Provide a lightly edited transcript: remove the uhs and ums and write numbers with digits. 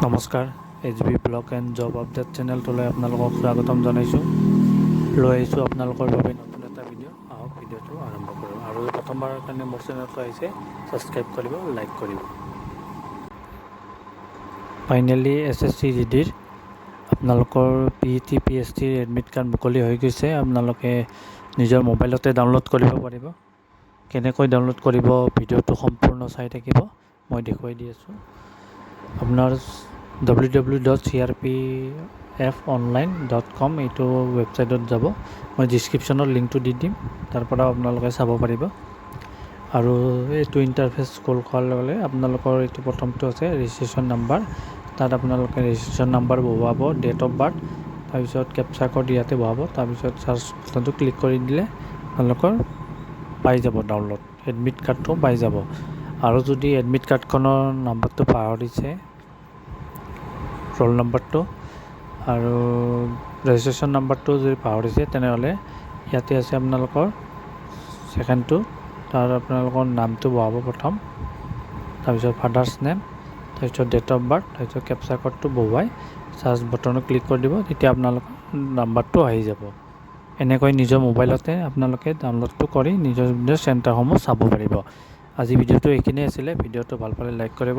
নমস্কাৰ, HB blog and job update চেনেলটোলৈ আপোনালোকক স্বাগতম জনাইছোঁ। লৈ আহিছোঁ আপোনালোকৰ বাবে নতুন এটা ভিডিঅ'। আহক, ভিডিঅ'টো আৰম্ভ কৰোঁ। আৰু প্ৰথমবাৰৰ কাৰণে মোৰ চেনেলটো আহিছে, ছাবস্ক্ৰাইব কৰিব, লাইক কৰিব। ফাইনেলি এছএছচি জিডিৰ আপোনালোকৰ পিইটি, পিএছটিৰ এডমিট কাৰ্ড মুকলি হৈ গৈছে। আপোনালোকে নিজৰ মোবাইলতে ডাউনলোড কৰিব পাৰিব। কেনেকৈ ডাউনলোড কৰিব, ভিডিঅ'টো সম্পূৰ্ণ চাই থাকিব, মই দেখুৱাই দি আছোঁ। আপোনাৰ ww.crpfonline.com এইটো ৱেবছাইটত যাব। মই ডিছক্ৰিপশ্যনত লিংকটো দি দিম, তাৰ পৰাও আপোনালোকে চাব পাৰিব। আৰু এইটো ইণ্টাৰফেচ খোল খোৱাৰ লগে লগে আপোনালোকৰ এইটো প্ৰথমটো আছে ৰেজিষ্ট্ৰেশ্যন নাম্বাৰ। তাত আপোনালোকে ৰেজিষ্ট্ৰেশ্যন নাম্বাৰ বহুৱাব, ডেট অফ বাৰ্থ, তাৰপিছত কেপচা ক'ড ইয়াতে বহাব। তাৰপিছত চাৰ্চ বাটনটো ক্লিক কৰি দিলে আপোনালোকৰ পাই যাব, ডাউনলোড এডমিট কাৰ্ডটো পাই যাব। আৰু যদি এডমিট কাৰ্ডখনৰ নাম্বাৰটো পাহৰিছে, ৰোল নম্বৰটো আৰু ৰেজিষ্ট্ৰেশ্যন নাম্বাৰটো যদি পাহৰিছে, তেনেহ'লে ইয়াতে আছে আপোনালোকৰ ছেকেণ্ডটো। তাৰ আপোনালোকৰ নামটো বহাব প্ৰথম, তাৰপিছত ফাদাৰ্ছ নেম, তাৰপিছত ডেট অফ বাৰ্থ, তাৰপিছত কেপচা ক'ডটো বহুৱাই চাৰ্চ বটনত ক্লিক কৰি দিব। তেতিয়া আপোনালোকৰ নাম্বাৰটো আহি যাব। এনেকৈ নিজৰ মোবাইলতে আপোনালোকে ডাউনলোডটো কৰি নিজৰ নিজৰ চেণ্টাৰসমূহ চাব পাৰিব। আজি ভিডিঅ'টো এইখিনিয়ে আছিলে। ভিডিঅ'টো ভাল পালে লাইক কৰিব।